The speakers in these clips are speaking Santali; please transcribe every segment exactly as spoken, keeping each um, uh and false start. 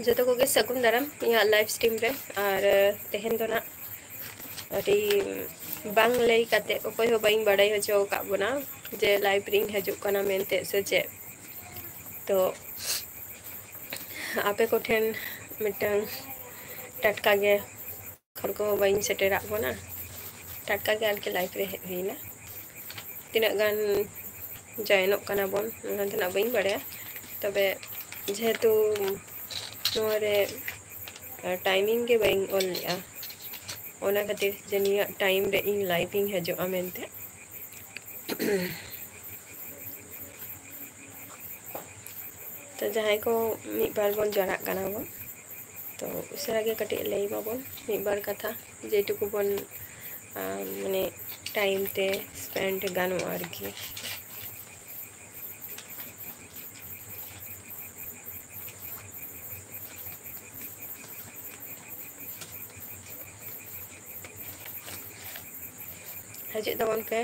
ᱡᱚᱛᱚ ᱠᱚᱜᱮ ᱥᱟᱹᱜᱩᱱ ᱫᱟᱨᱟᱢ ᱤᱧᱟᱹᱜ live stream ᱨᱮ᱾ ᱟᱨ ᱛᱮᱦᱮᱧ ᱫᱚ ᱱᱟᱜ ᱟᱹᱰᱤ ᱵᱟᱝ ᱞᱟᱹᱭ ᱠᱟᱛᱮ ᱚᱠᱚᱭ ᱦᱚᱸ ᱵᱟᱹᱧ ᱵᱟᱲᱟᱭ ᱦᱚᱪᱚ ᱟᱠᱟᱫ ᱵᱚᱱᱟ ᱡᱮ live ᱨᱤᱧ ᱦᱤᱡᱩᱜ ᱠᱟᱱᱟ ᱢᱮᱱᱛᱮ ᱥᱮ ᱪᱮᱫ᱾ ᱛᱚ ᱟᱯᱮ ᱠᱚᱴᱷᱮᱱ ᱢᱤᱫᱴᱟᱝ ᱴᱟᱴᱠᱟ ᱜᱮ ᱠᱷᱚᱵᱚᱨ ᱠᱚ ᱵᱟᱹᱧ ᱥᱮᱴᱮᱨᱟᱜ ᱵᱚᱱᱟ, ᱴᱟᱴᱠᱟ ᱜᱮ ᱟᱨᱠᱤ live ᱨᱮ ᱦᱮᱡ ᱦᱩᱭᱱᱟ᱾ ᱛᱤᱱᱟᱹᱜ ᱜᱟᱱ join ᱚᱜ ᱠᱟᱱᱟ ᱵᱚᱱ ᱚᱱᱟ ᱫᱚ ᱱᱟᱜ ᱵᱟᱹᱧ ᱵᱟᱲᱟᱭᱟ, ᱛᱚᱵᱮ ᱡᱮᱦᱮᱛᱩ ᱱᱚᱣᱟ ᱨᱮ timing ᱜᱮ ᱵᱟᱹᱧ ᱚᱞ ᱞᱮᱜᱼᱟ, ᱚᱱᱟ ᱠᱷᱟᱹᱛᱤᱨ ᱡᱮ ᱱᱤᱭᱟᱹ time ᱨᱮ ᱤᱧ live ᱤᱧ ᱦᱤᱡᱩᱜᱼᱟ ᱢᱮᱱᱛᱮ᱾ ᱛᱚ ᱡᱟᱦᱟᱸᱭ ᱠᱚ ᱢᱤᱫ ᱵᱟᱨ ᱵᱚᱱ ᱡᱚᱲᱟᱜ ᱠᱟᱱᱟ ᱵᱚᱱ, ᱛᱚ ᱩᱥᱟᱹᱨᱟ ᱜᱮ ᱠᱟᱹᱴᱤᱡ ᱞᱟᱹᱭ ᱢᱟᱵᱚᱱ ᱢᱤᱫ ᱵᱟᱨ ᱠᱟᱛᱷᱟ, ᱡᱮᱴᱩᱠᱩ ᱵᱚᱱ, ᱟᱸ, ᱢᱟᱱᱮ time ᱛᱮ spend ᱜᱟᱱᱚᱜᱼᱟ ᱟᱨᱠᱤ᱾ ᱦᱤᱡᱩᱜ ᱛᱟᱵᱚᱱ ᱯᱮ᱾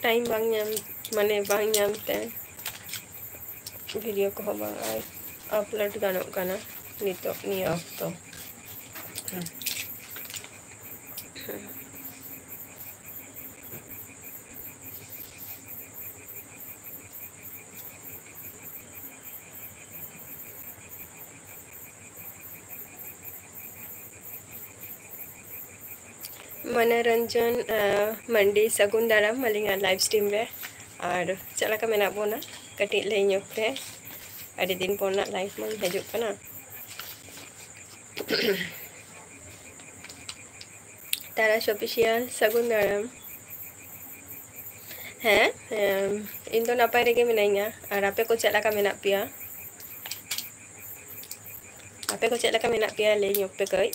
Time ᱵᱟᱝ ᱧᱟᱢ, ᱢᱟᱱᱮ ᱵᱟᱝ ᱧᱟᱢ ᱛᱮ video ᱠᱚᱦᱚᱸ ᱵᱟᱝ upload ᱜᱟᱱᱚᱜ ᱠᱟᱱᱟ ᱱᱤᱛᱚᱜ ᱱᱤᱭᱟᱹ ᱚᱠᱛᱚ᱾ ᱢᱚᱱᱳᱨᱚᱧᱡᱚᱱ, ᱟᱸ, ᱢᱟᱱᱰᱤ, ᱥᱟᱹᱜᱩᱱ ᱫᱟᱨᱟᱢ ᱟᱹᱞᱤᱧᱟᱜ live stream ᱨᱮ᱾ ᱟᱨ ᱪᱮᱫ ᱞᱮᱠᱟ ᱢᱮᱱᱟᱜ ᱵᱚᱱᱟ? ᱠᱟᱹᱴᱤᱡ ᱞᱟᱹᱭ ᱧᱚᱜ ᱯᱮ᱾ ᱟᱹᱰᱤ ᱫᱤᱱ ᱯᱚᱨ ᱱᱟᱜ live ᱢᱟᱧ ᱦᱤᱡᱩᱜ ᱠᱟᱱᱟ᱾ ᱛᱟᱨᱟᱥ Official, ᱥᱟᱹᱜᱩᱱ ᱫᱟᱨᱟᱢ᱾ ᱦᱮᱸ, ᱮᱢ, ᱤᱧ ᱫᱚ ᱱᱟᱯᱟᱭ ᱨᱮᱜᱮ ᱢᱤᱱᱟᱹᱧᱟ᱾ ᱟᱨ ᱟᱯᱮ ᱠᱚ ᱪᱮᱫ ᱞᱮᱠᱟ ᱢᱮᱱᱟᱜ ᱯᱮᱭᱟ? ᱟᱯᱮ ᱠᱚ ᱪᱮᱫ ᱞᱮᱠᱟ ᱢᱮᱱᱟᱜ ᱯᱮᱭᱟ? ᱞᱟᱹᱭ ᱧᱚᱜ ᱯᱮ ᱠᱟᱹᱡ᱾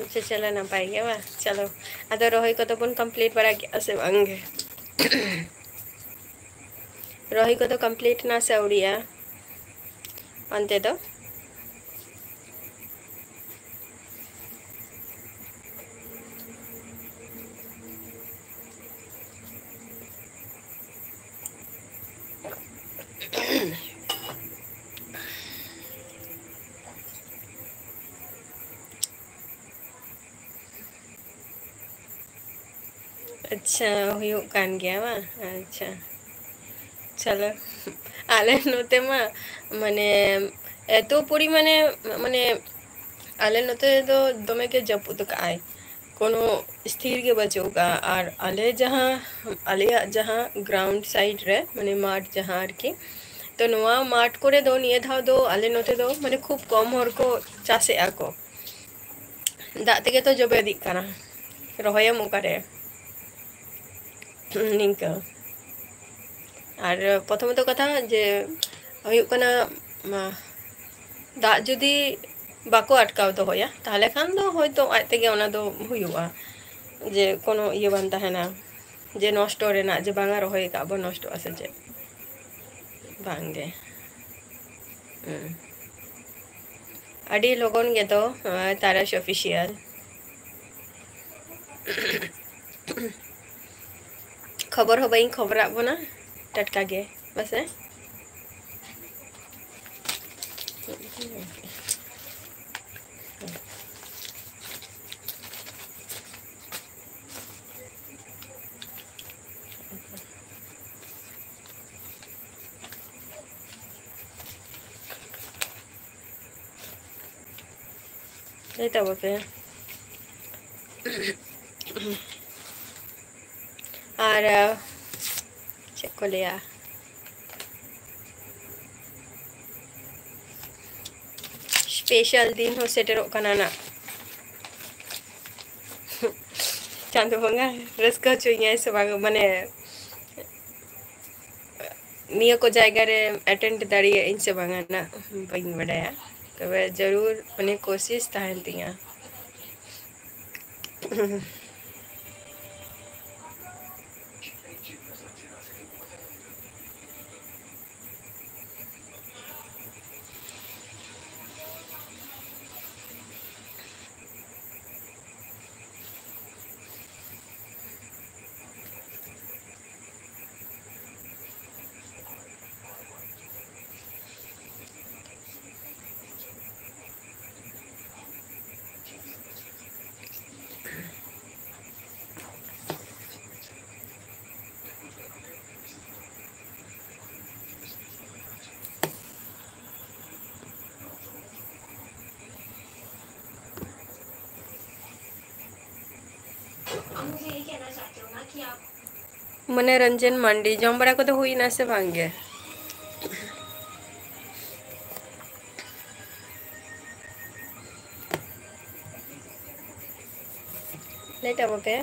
ᱟᱪᱪᱷᱟ, ᱪᱚᱞᱚ, ᱱᱟᱯᱟᱭ ᱜᱮ ᱵᱟᱝ? ᱪᱚᱞᱚ, ᱟᱫᱚ ᱨᱚᱦᱚᱭ ᱠᱚᱫᱚ ᱵᱚᱱ complete ᱵᱟᱲᱟ ᱠᱮᱜᱼᱟ ᱥᱮ ᱵᱟᱝ ᱜᱮ? ᱨᱚᱦᱚᱭ ᱠᱚᱫᱚ complete ᱱᱟ ᱥᱮ ᱟᱹᱣᱨᱤᱭᱟ ᱚᱱᱛᱮ ᱫᱚ? ᱟᱪᱪᱷᱟ, ᱦᱩᱭᱩᱜ ᱠᱟᱱ ᱜᱮᱭᱟ ᱵᱟᱝ? ᱟᱪᱪᱷᱟ, ᱪᱚᱞᱚ᱾ ᱟᱞᱮ ᱱᱚᱛᱮ ᱢᱟ ᱢᱟᱱᱮ ᱮᱛᱚ ᱯᱚᱨᱤᱢᱟᱱᱮ, ᱢᱟᱱᱮ ᱟᱞᱮ ᱱᱚᱛᱮ ᱫᱚ ᱫᱚᱢᱮ ᱜᱮ ᱡᱟᱹᱯᱩᱫ ᱟᱠᱟᱫ ᱟᱭ, ᱠᱳᱱᱳ ᱥᱛᱷᱤᱨ ᱜᱮ ᱵᱟᱹᱪᱩᱜ ᱟᱠᱟᱫᱼᱟ᱾ ᱟᱨ ᱟᱞᱮ ᱡᱟᱦᱟᱸ, ᱟᱞᱮᱭᱟᱜ ᱡᱟᱦᱟᱸ ground side ᱨᱮ, ᱢᱟᱱᱮ ᱢᱟᱴᱷ ᱡᱟᱦᱟᱸ ᱟᱨᱠᱤ, ᱛᱚ ᱱᱚᱣᱟ ᱢᱟᱴᱷ ᱠᱚᱨᱮ ᱫᱚ ᱱᱤᱭᱟᱹ ᱫᱷᱟᱣ ᱫᱚ ᱟᱞᱮ ᱱᱚᱛᱮ ᱫᱚ ᱢᱟᱱᱮ ᱠᱷᱩᱵ ᱠᱚᱢ ᱦᱚᱲ ᱠᱚ ᱪᱟᱥᱮᱜᱼᱟ ᱠᱚ᱾ ᱫᱟᱜ ᱛᱮᱜᱮ ᱛᱚ ᱡᱚᱵᱮ ᱤᱫᱤᱜ ᱠᱟᱱᱟ, ᱨᱚᱦᱚᱭᱟᱢ ᱚᱠᱟᱨᱮ? ᱱᱤᱝᱠᱟᱹ᱾ ᱟᱨ ᱯᱨᱚᱛᱷᱚᱢᱚᱛᱚ ᱠᱟᱛᱷᱟ ᱡᱮ ᱦᱩᱭᱩᱜ ᱠᱟᱱᱟ, ᱢᱟ, ᱫᱟᱜ ᱡᱩᱫᱤ ᱵᱟᱠᱚ ᱟᱴᱠᱟᱣ ᱫᱚᱦᱚᱭᱟ, ᱛᱟᱦᱚᱞᱮ ᱠᱷᱟᱱ ᱫᱚ ᱦᱚᱭᱛᱳ ᱟᱡ ᱛᱮᱜᱮ ᱚᱱᱟ ᱫᱚ ᱦᱩᱭᱩᱜᱼᱟ, ᱡᱮ ᱠᱳᱱᱳ ᱤᱭᱟᱹ ᱵᱟᱝ ᱛᱟᱦᱮᱱᱟ, ᱡᱮ ᱱᱚᱥᱴᱚ ᱨᱮᱱᱟᱜ, ᱡᱮ ᱵᱟᱝᱟ ᱨᱚᱦᱚᱭ ᱟᱠᱟᱫ ᱵᱚᱱ ᱱᱚᱥᱴᱚᱜᱼᱟ ᱥᱮ ᱪᱮᱫ? ᱵᱟᱝᱜᱮ᱾ ᱦᱩᱸ᱾ ᱟᱹᱰᱤ ᱞᱚᱜᱚᱱ ᱜᱮᱫᱚ, ᱟᱸ, ᱛᱟᱨᱟᱥ Official᱾ ᱠᱷᱚᱵᱚᱨ ᱦᱚᱸ ᱵᱟᱹᱧ ᱠᱷᱚᱵᱚᱨᱟᱜ ᱵᱚᱱᱟ ᱴᱟᱴᱠᱟ ᱜᱮ, ᱵᱟᱥᱮ? ᱞᱟᱹᱭ ᱛᱟᱵᱚ ᱯᱮ᱾ ᱟᱨ, ᱪᱮᱫ ᱠᱚ ᱞᱟᱹᱭᱟ, special ᱫᱤᱱ ᱦᱚᱸ ᱥᱮᱴᱮᱨᱚᱜ ᱠᱟᱱᱟ ᱱᱟᱜ᱾ ᱪᱟᱸᱫᱳ ᱵᱚᱸᱜᱟ ᱨᱟᱹᱥᱠᱟᱹ ᱦᱚᱪᱚᱭᱤᱧᱟᱭ ᱥᱮ ᱵᱟᱝ, ᱢᱟᱱᱮ, ᱱᱤᱭᱟᱹ ᱠᱚ ᱡᱟᱭᱜᱟ ᱨᱮ attend ᱫᱟᱲᱮᱭᱟᱜ ᱟᱹᱧ ᱥᱮ ᱵᱟᱝᱟ ᱱᱟᱜ, ᱵᱟᱹᱧ ᱵᱟᱰᱟᱭᱟ᱾ ᱛᱚᱵᱮ ᱡᱟᱹᱨᱩᱲ, ᱢᱟᱱᱮ, ᱠᱳᱥᱤᱥ ᱛᱟᱦᱮᱱ ᱛᱤᱧᱟᱹ᱾ ᱢᱚᱱᱳᱨᱚᱧᱡᱚᱱ ᱢᱟᱱᱰᱤ, ᱡᱚᱢ ᱵᱟᱲᱟ ᱠᱚᱫᱚ ᱦᱩᱭᱱᱟ ᱥᱮ ᱵᱟᱝ ᱜᱮ? ᱞᱟᱹᱭ ᱛᱟᱵᱚ ᱯᱮ,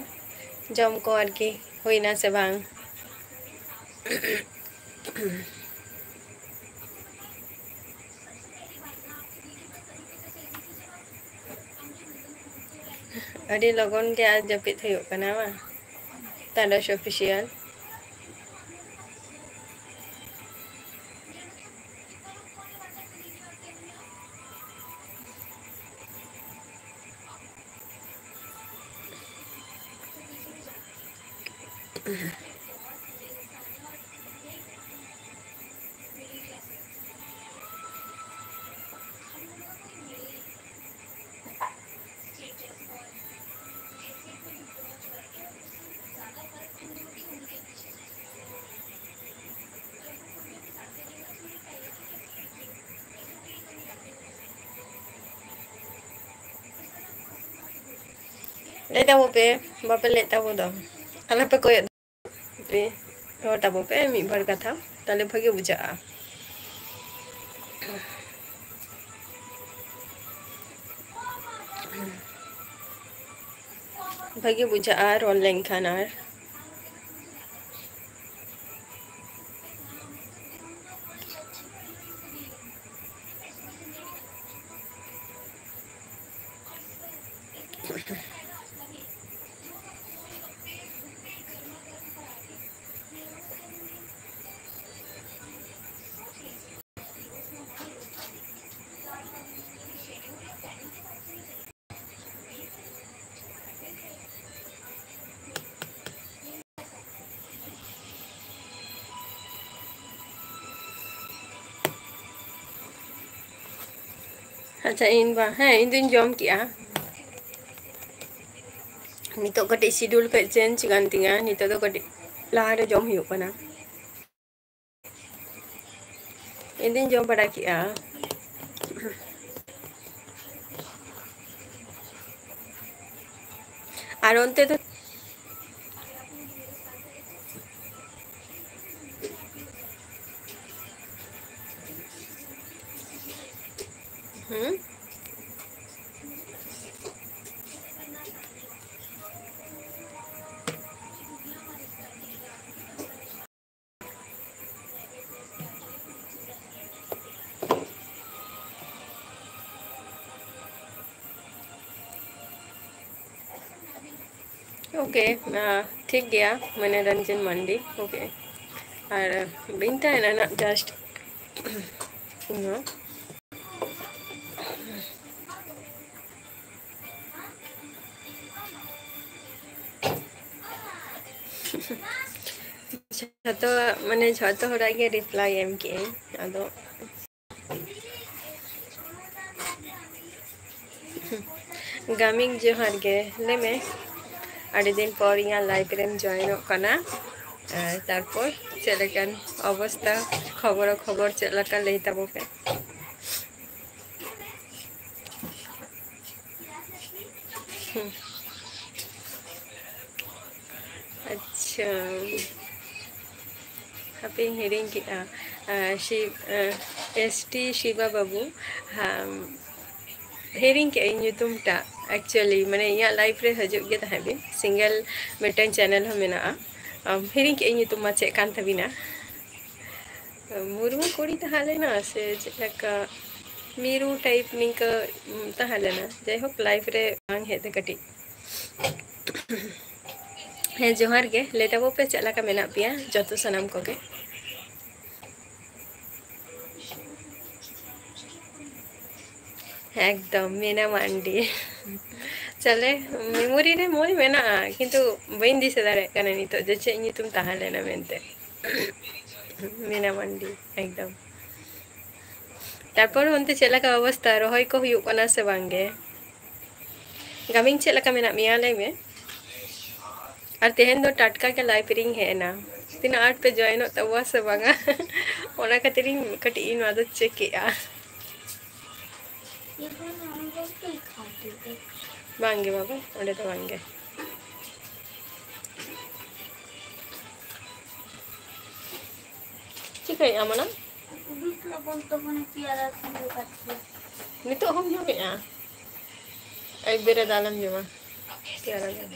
ᱡᱚᱢ ᱠᱚ ᱟᱨᱠᱤ ᱦᱩᱭᱱᱟ ᱥᱮ ᱵᱟᱝ? ᱟᱹᱰᱤ ᱞᱚᱜᱚᱱ ᱜᱮ ᱟᱨ ᱡᱟᱹᱯᱤᱫ ᱦᱩᱭᱩᱜ ᱠᱟᱱᱟ ᱵᱟᱝ? ᱛᱟᱱᱰᱚᱥ ᱚᱯᱷᱤᱥᱤᱭᱟᱞ᱾ ᱞᱟᱹᱭ ᱛᱟᱵᱚ ᱯᱮ, ᱵᱟᱯᱮ ᱞᱟᱹᱭ ᱛᱟᱵᱚ ᱫᱚ᱾ ᱟᱞᱚ ᱯᱮ ᱠᱚᱭᱚᱜ ᱯᱮ, ᱨᱚᱲ ᱛᱟᱵᱚ ᱯᱮ ᱢᱤᱫ ᱵᱟᱨ ᱠᱟᱛᱷᱟ, ᱛᱟᱦᱞᱮ ᱵᱷᱟᱜᱮ ᱵᱩᱡᱷᱟᱹᱜᱼᱟ᱾ ᱵᱷᱟᱜᱮ ᱵᱩᱡᱷᱟᱹᱜᱼᱟ ᱨᱚᱲ ᱞᱮᱱᱠᱷᱟᱱ᱾ ᱟᱨ ᱟᱪᱪᱷᱟ, ᱤᱧ ᱵᱟ, ᱦᱮᱸ, ᱤᱧ ᱫᱩᱧ ᱡᱚᱢ ᱠᱮᱜᱼᱟ᱾ ᱱᱤᱛᱚᱜ ᱠᱟᱹᱴᱤᱡ schedule ᱠᱟᱹᱡ change ᱠᱟᱱ ᱛᱤᱧᱟᱹ, ᱱᱤᱛᱚᱜ ᱫᱚ ᱠᱟᱹᱴᱤᱡ ᱞᱟᱦᱟᱨᱮ ᱡᱚᱢ ᱦᱩᱭᱩᱜ ᱠᱟᱱᱟ᱾ ᱤᱧ ᱫᱩᱧ ᱡᱚᱢ ᱵᱟᱲᱟ ᱠᱮᱜᱼᱟ᱾ ᱟᱨ ᱚᱱᱛᱮ ᱫᱚ? ᱦᱩᱸ? Okay, ᱴᱷᱤᱠ ᱜᱮᱭᱟ, ᱢᱚᱱᱳᱨᱚᱧᱡᱚᱱ ᱢᱟᱱᱰᱤ᱾ Okay, ᱟᱨ ᱵᱟᱹᱧ ᱛᱟᱦᱮᱱᱟ ᱱᱟᱜ, just ᱤᱧ ᱦᱚᱸ᱾ ᱡᱷᱚᱛᱚ, ᱢᱟᱱᱮ, ᱡᱷᱚᱛᱚ ᱦᱚᱲᱟᱜ ᱜᱮ reply ᱮᱢ ᱠᱮᱜᱼᱟᱹᱧ, ᱟᱫᱚ ᱜᱟᱢᱤᱱ, ᱡᱚᱦᱟᱨ ᱜᱮ, ᱞᱟᱹᱭ ᱢᱮ, ᱟᱹᱰᱤ ᱫᱤᱱ ᱯᱚᱨ ᱤᱧᱟᱹᱜ live ᱨᱮᱢ join ᱚᱜ ᱠᱟᱱᱟ᱾ ᱟᱨ ᱛᱟᱨᱯᱚᱨ ᱪᱮᱫ ᱞᱮᱠᱟᱱ ᱚᱵᱚᱥᱛᱟ, ᱠᱷᱚᱵᱚᱨ ᱠᱷᱚᱵᱚᱨ ᱪᱮᱫ ᱞᱮᱠᱟ, ᱞᱟᱹᱭ ᱛᱟᱵᱚ ᱯᱮ᱾ ᱦᱩᱸ᱾ ᱟᱪᱪᱷᱟ, ᱦᱟᱯᱮᱧ ᱦᱤᱲᱤᱧ ᱠᱮᱜᱼᱟ᱾ ᱟᱨ ᱥᱤ-, ᱟᱨ S T ᱥᱤᱵᱟ ᱵᱟᱹᱵᱩ, ᱦᱟᱢ, ᱦᱤᱲᱤᱧ ᱠᱮᱜᱼᱟᱹᱧ ᱧᱩᱛᱩᱢ ᱴᱟᱜ᱾ Actually, ᱢᱟᱱᱮ, ᱤᱧᱟᱹᱜ live ᱨᱮ ᱦᱤᱡᱩᱜ ᱜᱮ ᱛᱟᱦᱮᱸ ᱵᱤᱱ, single ᱢᱤᱫᱴᱮᱱ channel ᱦᱚᱸ ᱢᱮᱱᱟᱜᱼᱟ᱾ ᱟᱢ, ᱦᱤᱲᱤᱧ ᱠᱮᱜᱼᱟᱹᱧ ᱧᱩᱛᱩᱢ ᱢᱟ ᱪᱮᱫ ᱠᱟᱱ ᱛᱟᱹᱵᱤᱱᱟ᱾ ᱢᱩᱨᱢᱩ ᱠᱩᱲᱤ ᱛᱟᱦᱮᱸ ᱞᱮᱱᱟ ᱥᱮ ᱪᱮᱫ ᱞᱮᱠᱟ? ᱢᱤᱨᱩ type ᱱᱤᱝᱠᱟᱹ, ᱩᱸ, ᱛᱟᱦᱮᱸ ᱞᱮᱱᱟ᱾ ᱡᱟᱭᱦᱳᱠ, live ᱨᱮ ᱵᱟᱝ ᱦᱮᱡ ᱫᱚ ᱠᱟᱹᱴᱤᱡ᱾ ᱦᱮᱸ, ᱡᱚᱦᱟᱨ ᱜᱮ᱾ ᱞᱟᱹᱭ ᱛᱟᱵᱚ ᱯᱮ, ᱪᱮᱫ ᱞᱮᱠᱟ ᱢᱮᱱᱟᱜ ᱯᱮᱭᱟ ᱡᱚᱛᱚ ᱥᱟᱱᱟᱢ ᱠᱚᱜᱮ? ᱮᱠᱫᱚᱢ, ᱢᱤᱱᱟ ᱢᱟᱱᱰᱤ᱾ ᱪᱟᱞᱮ, memory ᱨᱮ ᱢᱚᱡᱽ ᱢᱮᱱᱟᱜᱼᱟ, ᱠᱤᱱᱛᱩ ᱵᱟᱹᱧ ᱫᱤᱥᱟᱹ ᱫᱟᱲᱮᱭᱟᱜ ᱠᱟᱱᱟ ᱱᱤᱛᱚᱜ ᱡᱮ ᱪᱮᱫ ᱧᱩᱛᱩᱢ ᱛᱟᱦᱮᱸ ᱞᱮᱱᱟ ᱢᱮᱱᱛᱮ᱾ ᱢᱤᱱᱟ ᱢᱟᱱᱰᱤ, ᱮᱠᱫᱚᱢ᱾ ᱛᱟᱨᱯᱚᱨ ᱚᱱᱛᱮ ᱪᱮᱫ ᱞᱮᱠᱟ ᱚᱵᱚᱥᱛᱟ, ᱨᱚᱦᱚᱭ ᱠᱚ ᱦᱩᱭᱩᱜ ᱠᱟᱱᱟ ᱥᱮ ᱵᱟᱝ ᱜᱮ? ᱜᱟᱢᱤᱱ, ᱪᱮᱫ ᱞᱮᱠᱟ ᱢᱮᱱᱟᱜ ᱢᱮᱭᱟ, ᱞᱟᱹᱭ ᱢᱮ? ᱟᱨ ᱛᱮᱦᱮᱧ ᱫᱚ ᱴᱟᱴᱠᱟ ᱜᱮ live ᱨᱤᱧ ᱦᱮᱡ ᱮᱱᱟ᱾ ᱛᱤᱱᱟᱹᱜ ᱟᱸᱴ ᱯᱮ joinᱚᱜ ᱛᱟᱵᱚᱣᱟ ᱥᱮ ᱵᱟᱝᱟ? ᱚᱱᱟ ᱠᱷᱟᱹᱛᱤᱨ ᱤᱧ ᱠᱟᱹᱴᱤᱡ ᱤᱧ ᱱᱚᱣᱟ ᱫᱚ check ᱮᱜᱼᱟ᱾ ᱵᱟᱝ ᱜᱮ ᱵᱟᱵᱟ, ᱚᱸᱰᱮ ᱫᱚ ᱵᱟᱝ ᱜᱮ᱾ ᱪᱤᱠᱟᱹᱭᱮᱜᱼᱟ ᱢᱟᱱᱟ? ᱩᱰᱩᱠ ᱞᱚᱜᱚᱱ ᱛᱚᱠᱷᱚᱱ ᱯᱮᱭᱟᱨᱟ ᱠᱷᱟᱱ ᱫᱚ ᱠᱟᱹᱴᱤᱡ᱾ ᱱᱤᱛᱚᱜ ᱦᱚᱸᱢ ᱡᱚᱢᱮᱜᱼᱟ? ᱟᱹᱭᱩᱵ ᱵᱮᱨᱮᱫ ᱟᱞᱚᱢ ᱡᱚᱢᱟ᱾ ᱯᱮᱭᱟᱨᱟ ᱡᱚᱢ᱾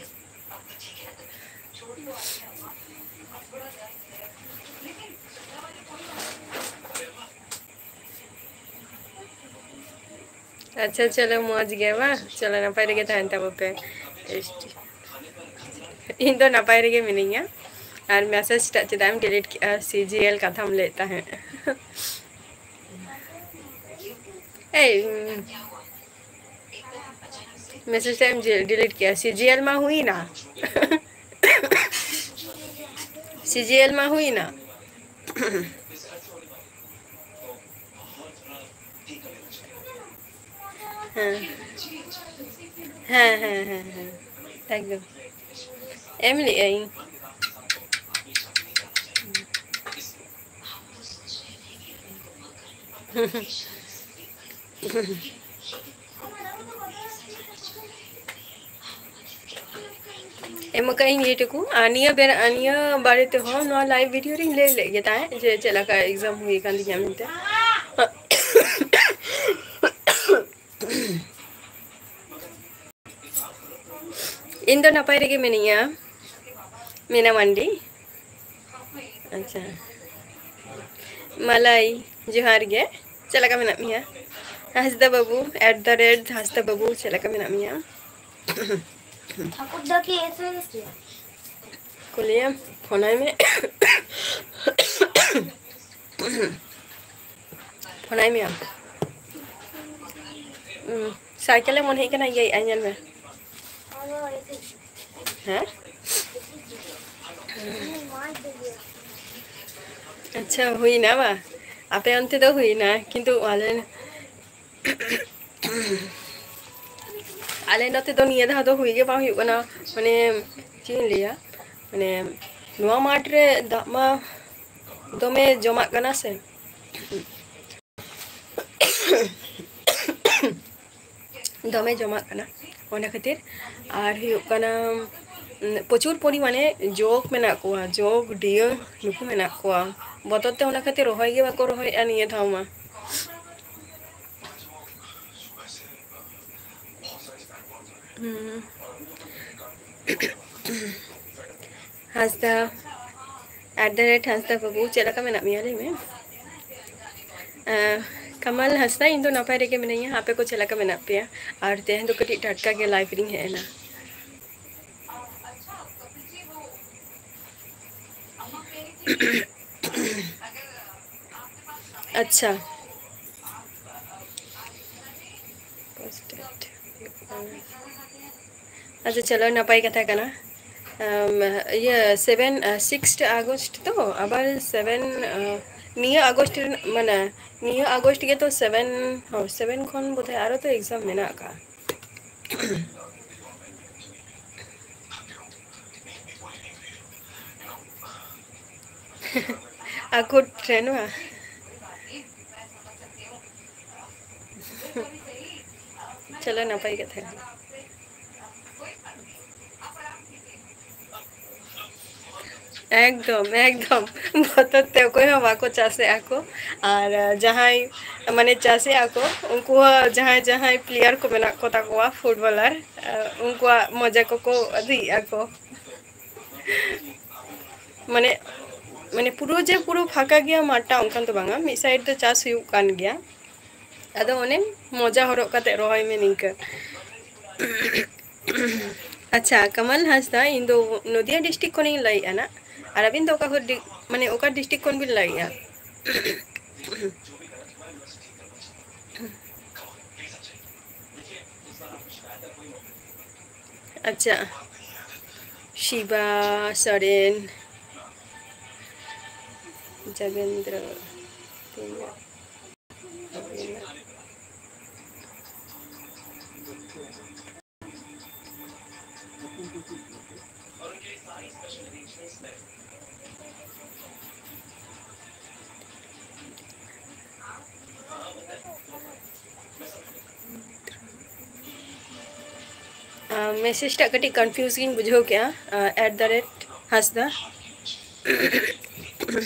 ᱟᱪᱪᱷᱟ, ᱪᱚᱞᱚ, ᱢᱚᱡᱽ ᱜᱮ ᱵᱟᱝ? ᱪᱚᱞᱚ, ᱱᱟᱯᱟᱭ ᱨᱮᱜᱮ ᱛᱟᱦᱮᱱ ᱛᱟᱵᱚ ᱯᱮ᱾ ᱤᱧ ᱫᱚ ᱱᱟᱯᱟᱭ ᱨᱮᱜᱮ ᱢᱤᱱᱟᱹᱧᱟ᱾ ᱟᱨ message ᱴᱟᱜ ᱪᱮᱫᱟᱜ ᱮᱢ delete ᱠᱮᱜᱼᱟ? CGL ᱠᱟᱛᱷᱟᱢ ᱞᱟᱹᱭᱮᱫ ᱛᱟᱦᱮᱸᱫ᱾ ᱮᱭ, message ᱴᱟᱜ ᱮᱢ delete ᱠᱮᱜᱼᱟ? CGL ᱢᱟ ᱦᱩᱭᱱᱟ᱾ CGL ᱢᱟ ᱦᱩᱭᱱᱟ᱾ ᱦᱮᱸ᱾ ᱦᱮᱸ, ᱦᱮᱸ, ᱦᱮᱸ, ᱦᱮᱸ᱾ ᱮᱠᱫᱚᱢ᱾ ᱮᱢ ᱞᱮᱜᱼᱟᱹᱧ᱾ ᱮᱢ ᱟᱠᱟᱫ ᱟᱹᱧ ᱞᱟᱹᱭ ᱴᱩᱠᱩ᱾ ᱟᱨ ᱱᱤᱭᱟᱹ ᱵᱮᱨ-, ᱱᱤᱭᱟᱹ ᱵᱟᱨᱮ ᱛᱮᱦᱚᱸ ᱱᱚᱣᱟ live video ᱨᱤᱧ ᱞᱟᱹᱭ ᱞᱮᱫ ᱜᱮ ᱛᱟᱦᱮᱸᱫ ᱡᱮ ᱪᱮᱫ ᱞᱮᱠᱟ exam ᱦᱩᱭ ᱟᱠᱟᱱ ᱛᱤᱧᱟ ᱢᱮᱱᱛᱮ᱾ ᱤᱧ ᱫᱚ ᱱᱟᱯᱟᱭ ᱨᱮᱜᱮ ᱢᱤᱱᱟᱹᱧᱟ, ᱢᱤᱱᱟ ᱢᱟᱱᱰᱤ᱾ ᱟᱪᱪᱷᱟ, ᱢᱟᱞᱟᱭ, ᱡᱚᱦᱟᱨ ᱜᱮ᱾ ᱪᱮᱫ ᱞᱮᱠᱟ ᱢᱮᱱᱟᱜ ᱢᱮᱭᱟ? ᱦᱟᱸᱥᱫᱟ ᱵᱟᱹᱵᱩ, at the rate ᱦᱟᱸᱥᱫᱟ ᱵᱟᱹᱵᱩ, ᱪᱮᱫ ᱞᱮᱠᱟ ᱢᱮᱱᱟᱜ ᱢᱮᱭᱟ? ᱴᱷᱟᱠᱩᱨ ᱫᱟ ᱠᱤ ᱮᱥ ᱮᱢ ᱮᱥ ᱠᱮᱫᱟ? ᱠᱩᱞᱤᱭᱮᱢ, ᱯᱷᱳᱱᱟᱭ ᱢᱮ᱾ ᱯᱷᱳᱱᱟᱭ ᱢᱮᱭᱟᱢ᱾ ᱦᱩᱸ, ᱥᱟᱭᱠᱮᱞᱮ ᱢᱚᱱᱮ ᱦᱩᱭᱩᱜ ᱠᱟᱱᱟ ᱤᱭᱟᱹᱭᱮᱜᱼᱟ, ᱧᱮᱞ ᱢᱮ᱾ ᱦᱮᱸ? ᱟᱪᱪᱷᱟ, ᱦᱩᱭᱱᱟ ᱵᱟ? ᱟᱯᱮ ᱚᱱᱛᱮ ᱫᱚ ᱦᱩᱭᱱᱟ, ᱠᱤᱱᱛᱩ ᱟᱞᱮ, ᱟᱞᱮ ᱱᱚᱛᱮ ᱫᱚ ᱱᱤᱭᱟᱹ ᱫᱷᱟᱣ ᱫᱚ ᱦᱩᱭ ᱜᱮ ᱵᱟᱝ ᱦᱩᱭᱩᱜ ᱠᱟᱱᱟ᱾ ᱢᱟᱱᱮ, ᱪᱮᱫ ᱤᱧ ᱞᱟᱹᱭᱟ, ᱢᱟᱱᱮ, ᱱᱚᱣᱟ ᱢᱟᱴᱷ ᱨᱮ ᱫᱟᱜ ᱢᱟ ᱫᱚᱢᱮ ᱡᱚᱢᱟᱜ ᱠᱟᱱᱟ ᱥᱮ, ᱫᱚᱢᱮ ᱡᱚᱢᱟᱜ ᱠᱟᱱᱟ, ᱚᱱᱟ ᱠᱷᱟᱹᱛᱤᱨ᱾ ᱟᱨ ᱦᱩᱭᱩᱜ ᱠᱟᱱᱟ, ᱩᱸ, ᱯᱨᱚᱪᱩᱨ ᱯᱚᱨᱤᱢᱟᱱᱮ ᱡᱳᱸᱠ ᱢᱮᱱᱟᱜ ᱠᱚᱣᱟ, ᱡᱳᱸᱠ, ᱰᱤᱭᱟᱹ, ᱱᱩᱠᱩ ᱢᱮᱱᱟᱜ ᱠᱚᱣᱟ᱾ ᱵᱚᱛᱚᱨ ᱛᱮ ᱚᱱᱟ ᱠᱷᱟᱹᱛᱤᱨ ᱨᱚᱦᱚᱭ ᱜᱮ ᱵᱟᱠᱚ ᱨᱚᱦᱚᱭᱮᱫᱼᱟ ᱱᱤᱭᱟᱹ ᱫᱷᱟᱣ ᱢᱟ᱾ ᱦᱩᱸ᱾ ᱦᱟᱸᱥᱫᱟ, at the rate ᱦᱟᱸᱥᱫᱟ ᱵᱟᱹᱵᱩ, ᱪᱮᱫ ᱞᱮᱠᱟ ᱢᱮᱱᱟᱜ ᱢᱮᱭᱟ ᱞᱟᱹᱭ ᱢᱮ? ᱟᱸ, ᱠᱟᱢᱟᱞ ᱦᱟᱸᱥᱫᱟ, ᱤᱧ ᱫᱚ ᱱᱟᱯᱟᱭ ᱨᱮᱜᱮ ᱢᱤᱱᱟᱹᱧᱟ᱾ ᱟᱯᱮ ᱠᱚ ᱪᱮᱫ ᱞᱮᱠᱟ ᱢᱮᱱᱟᱜ ᱯᱮᱭᱟ? ᱟᱨ ᱛᱮᱦᱮᱧ ᱫᱚ ᱠᱟᱹᱴᱤᱡ ᱴᱟᱴᱠᱟ ᱜᱮ live ᱨᱤᱧ ᱦᱮᱡ ᱮᱱᱟ᱾ ᱟᱪᱪᱷᱟ᱾ ᱟᱪᱪᱷᱟ, ᱪᱚᱞᱚ, ᱱᱟᱯᱟᱭ ᱠᱟᱛᱷᱟ ᱠᱟᱱᱟ᱾ ᱟᱢ, ᱤᱭᱟᱹ, seven, ᱟᱸ, sixth August ᱛᱚ, ᱟᱵᱟᱨ seven, ᱟᱸ, ᱱᱤᱭᱟᱹ August ᱨᱮᱱᱟᱜ, ᱢᱟᱱᱮ, ᱱᱤᱭᱟᱹ August ᱜᱮᱛᱚ seven, ᱦᱳᱭ, seven ᱠᱷᱚᱱ ᱵᱳᱫᱷᱚᱭ ᱟᱨᱚ ᱛᱚ exam ᱢᱮᱱᱟᱜ ᱟᱠᱟᱫᱼᱟ᱾ ᱟᱠᱚ ᱴᱷᱮᱱ ᱵᱟ? ᱪᱚᱞᱚ, ᱱᱟᱯᱟᱭ ᱠᱟᱛᱷᱟ ᱠᱟᱱᱟ᱾ ᱮᱠᱫᱚᱢ, ᱮᱠᱫᱚᱢ᱾ ᱵᱚᱛᱚᱨ ᱛᱮ ᱚᱠᱚᱭ ᱦᱚᱸ ᱵᱟᱠᱚ ᱪᱟᱥᱮᱜᱼᱟ ᱠᱚ᱾ ᱟᱨ, ᱟᱸ, ᱡᱟᱦᱟᱸᱭ, ᱢᱟᱱᱮ, ᱪᱟᱥᱮᱜᱼᱟ ᱠᱚ, ᱩᱱᱠᱩ ᱦᱚᱸ ᱡᱟᱦᱟᱸᱭ, ᱡᱟᱦᱟᱸᱭ player ᱠᱚ ᱢᱮᱱᱟᱜ ᱠᱚ ᱛᱟᱠᱚᱣᱟ, footballer, ᱟᱸ, ᱩᱱᱠᱩᱣᱟᱜ ᱢᱚᱡᱟ ᱠᱚᱠᱚ ᱟᱹᱫᱟᱹᱭᱮᱜᱼᱟ ᱠᱚ᱾ ᱢᱟᱱᱮ, ᱢᱟᱱᱮ, ᱯᱩᱨᱟᱹ ᱡᱮ ᱯᱩᱨᱟᱹ ᱯᱷᱟᱸᱠᱟ ᱜᱮᱭᱟ ᱢᱟᱴᱷᱴᱟ, ᱚᱱᱠᱟᱱ ᱫᱚ ᱵᱟᱝᱟ᱾ ᱢᱤᱫ side ᱫᱚ ᱪᱟᱥ ᱦᱩᱭᱩᱜ ᱠᱟᱱ ᱜᱮᱭᱟ᱾ ᱟᱫᱚ ᱚᱱᱮ ᱢᱚᱡᱟ ᱦᱚᱨᱚᱜ ᱠᱟᱛᱮ ᱨᱚᱦᱚᱭ ᱢᱮ ᱱᱤᱝᱠᱟᱹ᱾ ᱟᱪᱪᱷᱟ, ᱠᱟᱢᱟᱞ ᱦᱟᱸᱥᱫᱟ, ᱤᱧ ᱫᱚ ᱱᱚᱫᱤᱭᱟ district ᱠᱷᱚᱱᱤᱧ ᱞᱟᱹᱭᱮᱫᱼᱟ ᱱᱟᱜ᱾ ᱟᱨ ᱟᱹᱵᱤᱱ ᱫᱚ ᱚᱠᱟ ᱠᱷᱚᱱ ᱰᱤ-, ᱢᱟᱱᱮ ᱚᱠᱟ district ᱠᱷᱚᱱ ᱵᱤᱱ ᱞᱟᱹᱭᱮᱫᱼᱟ? ᱟᱪᱪᱷᱟ, ᱥᱤᱵᱟ ᱥᱚᱨᱮᱱ, ᱡᱚᱜᱮᱱᱫᱨᱚ, ᱢᱮᱥᱮᱡᱽ ᱴᱟᱜ ᱠᱟᱹᱴᱤᱡ ᱠᱚᱱᱯᱷᱤᱭᱩᱡᱽ ᱜᱤᱧ ᱵᱩᱡᱷᱟᱹᱣ ᱠᱮᱜᱼᱟ, ᱮᱴ ᱫᱟ ᱨᱮᱴ ᱦᱟᱸᱥᱫᱟ᱾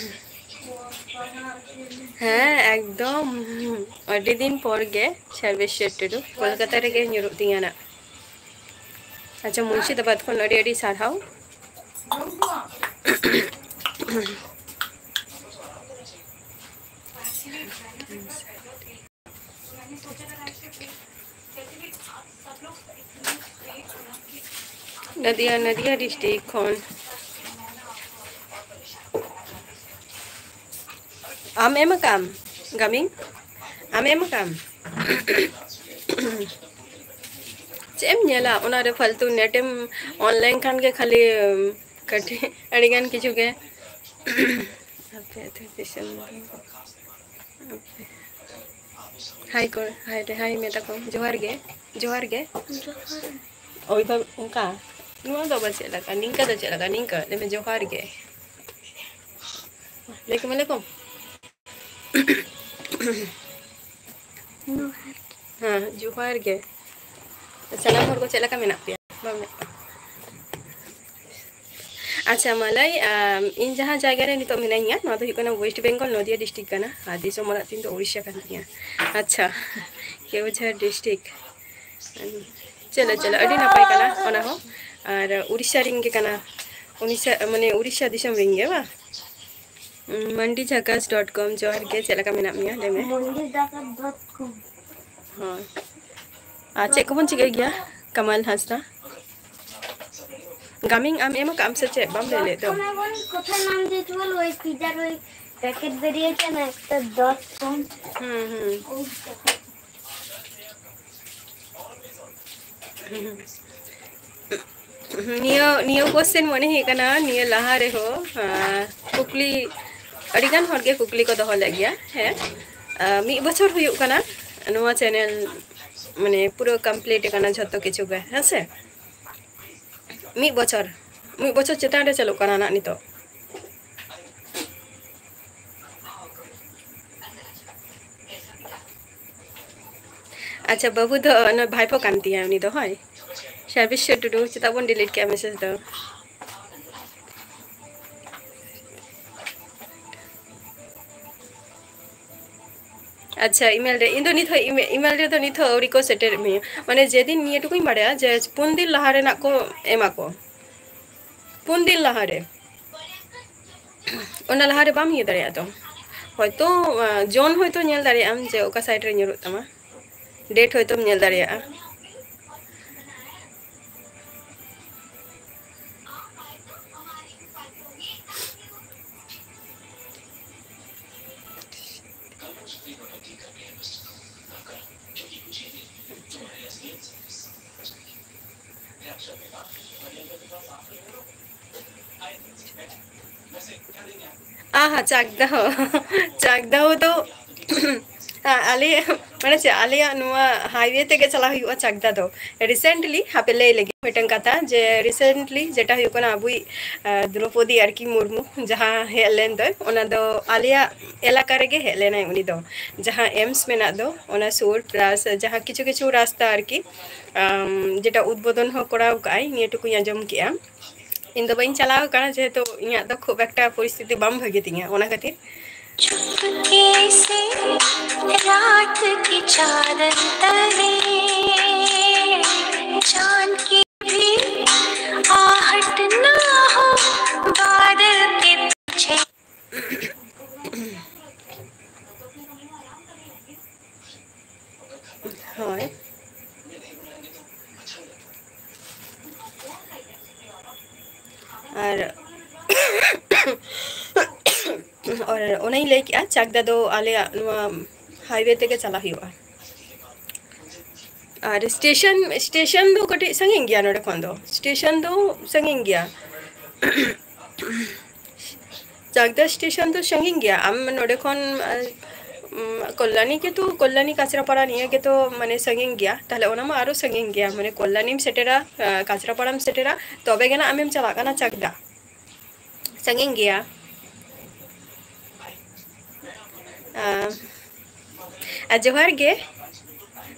ᱦᱮᱸ, ᱮᱠᱫᱚᱢ᱾ ᱟᱹᱰᱤ ᱫᱤᱱ ᱯᱚᱨ ᱜᱮ ᱥᱟᱨᱵᱮᱥᱣᱚᱨ ᱴᱩᱰᱩ, ᱠᱳᱞᱠᱟᱛᱟ ᱨᱮᱜᱮ ᱧᱩᱨᱩᱜ ᱛᱤᱧᱟᱹ ᱱᱟᱜ᱾ ᱟᱪᱪᱷᱟ, ᱢᱩᱨᱥᱤᱫᱟᱵᱟᱫᱽ ᱠᱷᱚᱱ ᱟᱹᱰᱤ ᱟᱹᱰᱤ ᱥᱟᱨᱦᱟᱣ᱾ ᱱᱚᱫᱤᱭᱟ, ᱱᱚᱫᱤᱭᱟ ᱰᱤᱥᱴᱨᱤᱠᱴ ᱠᱷᱚᱱ᱾ ᱟᱢ ᱮᱢ ᱟᱠᱟᱢ, ᱜᱟᱢᱤ? ᱟᱢ ᱮᱢ ᱟᱠᱟᱢ? ᱪᱮᱫ ᱮᱢ ᱧᱮᱞᱟ, ᱚᱱᱟᱨᱮ ᱯᱷᱟᱞᱛᱩ ᱱᱮᱴ ᱮᱢ ᱚᱱ ᱞᱮᱱᱠᱷᱟᱱ ᱜᱮ ᱠᱷᱟᱹᱞᱤ, ᱩᱢ, ᱠᱟᱹᱴᱤᱡ ᱟᱹᱰᱤᱜᱟᱱ ᱠᱤᱪᱷᱩ ᱜᱮ᱾ ᱟᱯᱮ ᱟᱹᱛᱩ ᱫᱤᱥᱚᱢ ᱫᱚ? ᱦᱟᱭ ᱠᱚ, ᱦᱟᱭ ᱨᱮ, ᱦᱟᱭ ᱢᱮᱛᱟ ᱠᱚᱢ, ᱡᱚᱦᱟᱨ ᱜᱮ, ᱡᱚᱦᱟᱨ ᱜᱮ᱾ ᱡᱚᱦᱟᱨ᱾ ᱳᱭ ᱵᱷᱟᱵ-, ᱚᱱᱠᱟ, ᱱᱚᱣᱟ ᱫᱚ ᱟᱵᱟᱨ ᱪᱮᱫ ᱞᱮᱠᱟ? ᱱᱤᱝᱠᱟ ᱫᱚ ᱪᱮᱫ ᱞᱮᱠᱟ? ᱱᱤᱝᱠᱟ, ᱞᱟᱹᱭ ᱢᱮ, ᱡᱚᱦᱟᱨ ᱜᱮ᱾ ᱞᱟᱹᱭ ᱠᱚᱢ, ᱞᱟᱹᱭ ᱠᱚᱢ᱾ ᱡᱚᱦᱟᱨ᱾ ᱦᱮᱸ, ᱡᱚᱦᱟᱨ ᱜᱮ᱾ ᱥᱟᱱᱟᱢ ᱦᱚᱲ ᱠᱚ ᱪᱮᱫ ᱞᱮᱠᱟ ᱢᱮᱱᱟᱜ ᱯᱮᱭᱟ? ᱵᱟᱝ ᱢᱮᱱᱟᱜ ᱯᱮᱭᱟ? ᱟᱪᱪᱷᱟ, ᱢᱟᱞᱟᱭ, ᱟᱢ, ᱤᱧ ᱡᱟᱦᱟᱸ ᱡᱟᱭᱜᱟ ᱨᱮ ᱱᱤᱛᱚᱜ ᱢᱤᱱᱟᱹᱧᱟ, ᱱᱚᱣᱟ ᱫᱚ ᱦᱩᱭᱩᱜ ᱠᱟᱱᱟ ᱳᱭᱮᱥᱴ ᱵᱮᱝᱜᱚᱞ, ᱱᱚᱫᱤᱭᱟ ᱰᱤᱥᱴᱨᱤᱠᱴ ᱠᱟᱱᱟ, ᱟᱨ ᱫᱤᱥᱚᱢ ᱚᱲᱟᱜ ᱛᱤᱧ ᱫᱚ ᱩᱲᱤᱥᱥᱟ ᱠᱟᱱ ᱛᱤᱧᱟ᱾ ᱟᱪᱪᱷᱟ, ᱠᱮᱣᱡᱷᱟᱨ ᱰᱤᱥᱴᱨᱤᱠᱴ᱾ ᱪᱚᱞᱚ, ᱪᱚᱞᱚ, ᱟᱹᱰᱤ ᱱᱟᱯᱟᱭ ᱠᱟᱱᱟ ᱚᱱᱟ ᱦᱚᱸ᱾ ᱟᱨ ᱩᱲᱤᱥᱥᱟ ᱨᱮᱱ ᱜᱮ ᱠᱟᱱᱟ, ᱩᱲᱤᱥᱥᱟ, ᱢᱟᱱᱮ ᱩᱲᱤᱥᱥᱟ ᱫᱤᱥᱚᱢ ᱨᱮᱱ ᱜᱮ ᱵᱟᱝ? ᱢᱟᱱᱰᱤ ᱡᱷᱟᱠᱟᱥ ᱰᱚᱴ ᱠᱚᱢ, ᱡᱚᱦᱟᱨ ᱜᱮ, ᱪᱮᱫ ᱞᱮᱠᱟ ᱢᱮᱱᱟᱜ ᱢᱮᱭᱟ? ᱞᱟᱹᱭ ᱢᱮ᱾ ᱢᱟᱱᱰᱤ ᱡᱷᱟᱠᱟᱥ ᱰᱚᱴ ᱠᱚᱢ᱾ ᱦᱳᱭ᱾ ᱟᱨ ᱪᱮᱫ ᱠᱚᱵᱚᱱ ᱪᱤᱠᱟᱹᱭ ᱜᱮᱭᱟ, ᱠᱟᱢᱟᱞ ᱦᱟᱸᱥᱫᱟ? ᱜᱟᱢᱤᱝ ᱟᱢ ᱮᱢ ᱟᱠᱟᱫ ᱟᱢ ᱥᱮ ᱪᱮᱫ? ᱵᱟᱢ ᱞᱟᱹᱭ ᱞᱮᱫ ᱫᱚ᱾ ᱠᱚᱛᱷᱟ ᱱᱟᱢ ᱫᱤᱭᱮ ᱛᱷᱟ ᱳᱭ ᱯᱤᱡᱟᱨ ᱳᱭ ᱯᱮᱠᱮᱴ ᱵᱮᱨᱤᱭᱮ ᱪᱮ ᱱᱟ, ᱮᱠᱴᱟ ᱰᱚᱴ ᱠᱚᱢ᱾ হুম, হুম। ᱱᱤᱭᱟᱹ, ᱱᱤᱭᱟᱹ question ᱢᱚᱱᱮ ᱦᱩᱭᱩᱜ ᱠᱟᱱᱟ, ᱱᱤᱭᱟᱹ ᱞᱟᱦᱟ ᱨᱮᱦᱚᱸ, ᱟᱸ, ᱠᱩᱠᱞᱤ, ᱟᱹᱰᱤᱜᱟᱱ ᱦᱚᱲᱜᱮ ᱠᱩᱠᱞᱤ ᱠᱚ ᱫᱚᱦᱚ ᱞᱮᱫ ᱜᱮᱭᱟ᱾ ᱦᱮᱸ, ᱟᱸ, ᱢᱤᱫ ᱵᱚᱪᱷᱚᱨ ᱦᱩᱭᱩᱜ ᱠᱟᱱᱟ ᱱᱚᱣᱟ ᱪᱮᱱᱮᱞ, ᱢᱟᱱᱮ, ᱯᱩᱨᱟᱹ ᱠᱚᱢᱯᱞᱤᱴ ᱟᱠᱟᱱᱟ ᱡᱷᱚᱛᱚ ᱠᱤᱪᱷᱩ ᱜᱮ, ᱦᱮᱸ ᱥᱮ? ᱢᱤᱫ ᱵᱚᱪᱷᱚᱨ, ᱢᱤᱫ ᱵᱚᱪᱷᱚᱨ ᱪᱮᱛᱟᱱ ᱨᱮ ᱪᱟᱹᱞᱩᱜ ᱠᱟᱱᱟ ᱱᱟᱜ ᱱᱤᱛᱚᱜ᱾ ᱟᱪᱪᱷᱟ, ᱵᱟᱹᱵᱩ ᱫᱚ ᱚᱱᱟ ᱵᱷᱟᱭᱯᱳ ᱠᱟᱱ ᱛᱤᱧᱟ ᱩᱱᱤ ᱫᱚ, ᱦᱳᱭ᱾ ᱥᱟᱨᱵᱤᱥᱥᱚ ᱴᱩᱰᱩ, ᱪᱮᱫᱟᱜ ᱵᱚᱱ ᱰᱤᱞᱤᱴ ᱠᱮᱜᱼᱟ ᱢᱮᱥᱮᱡᱽ ᱫᱚ? ᱟᱪᱪᱷᱟ, ᱤᱢᱮᱞ ᱨᱮ, ᱤᱧ ᱫᱚ ᱱᱤᱛ ᱦᱚᱸ ᱤᱢᱮ-, ᱤᱢᱮᱞ ᱨᱮᱫᱚ ᱱᱤᱛ ᱦᱚᱸ ᱟᱹᱣᱨᱤ ᱠᱚ ᱥᱮᱴᱮᱨ ᱢᱤᱧᱟ᱾ ᱢᱟᱱᱮ, ᱡᱮᱫᱤᱱ ᱱᱤᱭᱟᱹ ᱴᱩᱠᱩᱧ ᱵᱟᱲᱟᱭᱟ ᱡᱮ ᱯᱩᱱ ᱫᱤᱱ ᱞᱟᱦᱟ ᱨᱮᱱᱟᱜ ᱠᱚ ᱮᱢᱟ ᱠᱚ, ᱯᱩᱱ ᱫᱤᱱ ᱞᱟᱦᱟ ᱨᱮ᱾ ᱚᱱᱟ ᱞᱟᱦᱟ ᱨᱮ ᱵᱟᱢ ᱤᱭᱟᱹ ᱫᱟᱲᱮᱭᱟᱜᱼᱟ ᱛᱚ᱾ ᱦᱚᱭᱛᱳ, ᱟᱸ, ᱡᱚᱱ ᱦᱚᱭᱛᱳ ᱧᱮᱞ ᱫᱟᱲᱮᱭᱟᱜ ᱟᱢ ᱡᱮ ᱚᱠᱟ ᱥᱟᱭᱤᱰ ᱨᱮ ᱧᱩᱨᱩᱜ ᱛᱟᱢᱟ, ᱰᱮᱴ ᱦᱚᱭᱛᱳᱢ ᱧᱮᱞ ᱫᱟᱲᱮᱭᱟᱜᱼᱟ᱾ ᱟᱦᱟ, ᱪᱟᱠᱫᱟᱦᱚ᱾ ᱪᱟᱠᱫᱟᱦᱚ ᱫᱚ, ᱟ-, ᱟᱞᱮ, ᱢᱟᱱᱮ ᱪᱮᱫ, ᱟᱞᱮᱭᱟᱜ ᱱᱚᱣᱟ highway ᱛᱮᱜᱮ ᱪᱟᱞᱟᱣ ᱦᱩᱭᱩᱜᱼᱟ ᱪᱟᱠᱫᱟ ᱫᱚ᱾ Recently, ᱦᱟᱯᱮ ᱞᱟᱹᱭ ᱞᱮᱜᱮ ᱢᱤᱫᱴᱟᱝ ᱠᱟᱛᱷᱟ, ᱡᱮ recently ᱡᱮᱴᱟ ᱦᱩᱭᱩᱜ ᱠᱟᱱᱟ ᱟᱵᱚᱭᱤᱡ, ᱟ, ᱫᱨᱚᱯᱚᱫᱤ ᱟᱨᱠᱤ ᱢᱩᱨᱢᱩ ᱡᱟᱦᱟᱸ ᱦᱮᱡ ᱞᱮᱱ ᱫᱚᱭ, ᱚᱱᱟ ᱫᱚ ᱟᱞᱮᱭᱟᱜ ᱮᱞᱟᱠᱟ ᱨᱮᱜᱮ ᱦᱮᱡ ᱞᱮᱱᱟᱭ ᱩᱱᱤ ᱫᱚ, ᱡᱟᱦᱟᱸ ᱮᱢᱥ ᱢᱮᱱᱟᱜ ᱫᱚ, ᱚᱱᱟ ᱥᱩᱨ, plus ᱡᱟᱦᱟᱸ ᱠᱤᱪᱷᱩ ᱠᱤᱪᱷᱩ ᱨᱟᱥᱛᱟ ᱟᱨᱠᱤ, ᱟᱢ, ᱡᱮᱴᱟ ᱩᱫᱵᱳᱫᱚᱱ ᱦᱚᱸ ᱠᱚᱨᱟᱣ ᱠᱟᱜᱼᱟᱭ, ᱱᱤᱭᱟᱹ ᱴᱩᱠᱩᱧ ᱟᱸᱡᱚᱢ ᱠᱮᱜᱼᱟ᱾ ᱤᱧ ᱫᱚ ᱵᱟᱹᱧ ᱪᱟᱞᱟᱣ ᱟᱠᱟᱱᱟ, ᱡᱮᱦᱮᱛᱩ ᱤᱧᱟᱹᱜ ᱫᱚ ᱠᱷᱩᱵ ᱮᱠᱴᱟ ᱯᱚᱨᱤᱥᱛᱷᱤᱛᱤ ᱵᱟᱝ ᱵᱷᱟᱹᱜᱤ ᱛᱤᱧᱟᱹ, ᱚᱱᱟ ᱠᱷᱟᱹᱛᱤᱨ᱾ चुपके से रात की चादर तले चांद की भी आहट ना हो, बादल के पीछे। ᱦᱳᱭ᱾ ᱟᱨ, ᱟᱨ ᱚᱱᱟᱧ ᱞᱟᱹᱭ ᱠᱮᱜᱼᱟ, ᱪᱟᱠᱫᱟ ᱫᱚ ᱟᱞᱮᱭᱟᱜ ᱱᱚᱣᱟ highway ᱛᱮᱜᱮ ᱪᱟᱞᱟᱜ ᱦᱩᱭᱩᱜᱼᱟ᱾ ᱟᱨ station, station ᱫᱚ ᱠᱟᱹᱴᱤᱡ ᱥᱟᱺᱜᱤᱧ ᱜᱮᱭᱟ ᱱᱚᱰᱮ ᱠᱷᱚᱱ ᱫᱚ, station ᱫᱚ ᱥᱟᱺᱜᱤᱧ ᱜᱮᱭᱟ᱾ ᱪᱟᱠᱫᱟ ᱥᱴᱮᱥᱚᱱ ᱫᱚ ᱥᱟᱺᱜᱤᱧ ᱜᱮᱭᱟ᱾ ᱟᱢ ᱱᱚᱰᱮ ᱠᱷᱚᱱ, ᱟᱸ, ᱩᱢ, ᱠᱚᱞᱞᱟᱱᱤ ᱜᱮᱛᱚ, ᱠᱚᱞᱞᱟᱱᱤ ᱠᱟᱪᱨᱟᱯᱟᱲᱟ ᱱᱤᱭᱟᱹ ᱜᱮᱛᱚ ᱢᱟᱱᱮ ᱥᱟᱺᱜᱤᱧ ᱜᱮᱭᱟ, ᱛᱟᱦᱞᱮ ᱚᱱᱟ ᱢᱟ ᱟᱨᱚ ᱥᱟᱺᱜᱤᱧ ᱜᱮᱭᱟ᱾ ᱢᱟᱱᱮ ᱠᱚᱞᱞᱟᱱᱤᱢ ᱥᱮᱴᱮᱨᱟ, ᱟᱸ, ᱠᱟᱪᱨᱟᱯᱟᱲᱟᱢ ᱥᱮᱴᱮᱨᱟ, ᱛᱚᱵᱮ ᱜᱮ ᱱᱟᱜ ᱟᱢᱮᱢ ᱪᱟᱞᱟᱜ ᱠᱟᱱᱟ ᱪᱟᱠᱫᱟ᱾ ᱥᱟᱺᱜᱤᱧ ᱜᱮᱭᱟ᱾ ᱟᱸ, ᱟᱨ ᱡᱚᱦᱟᱨ ᱜᱮ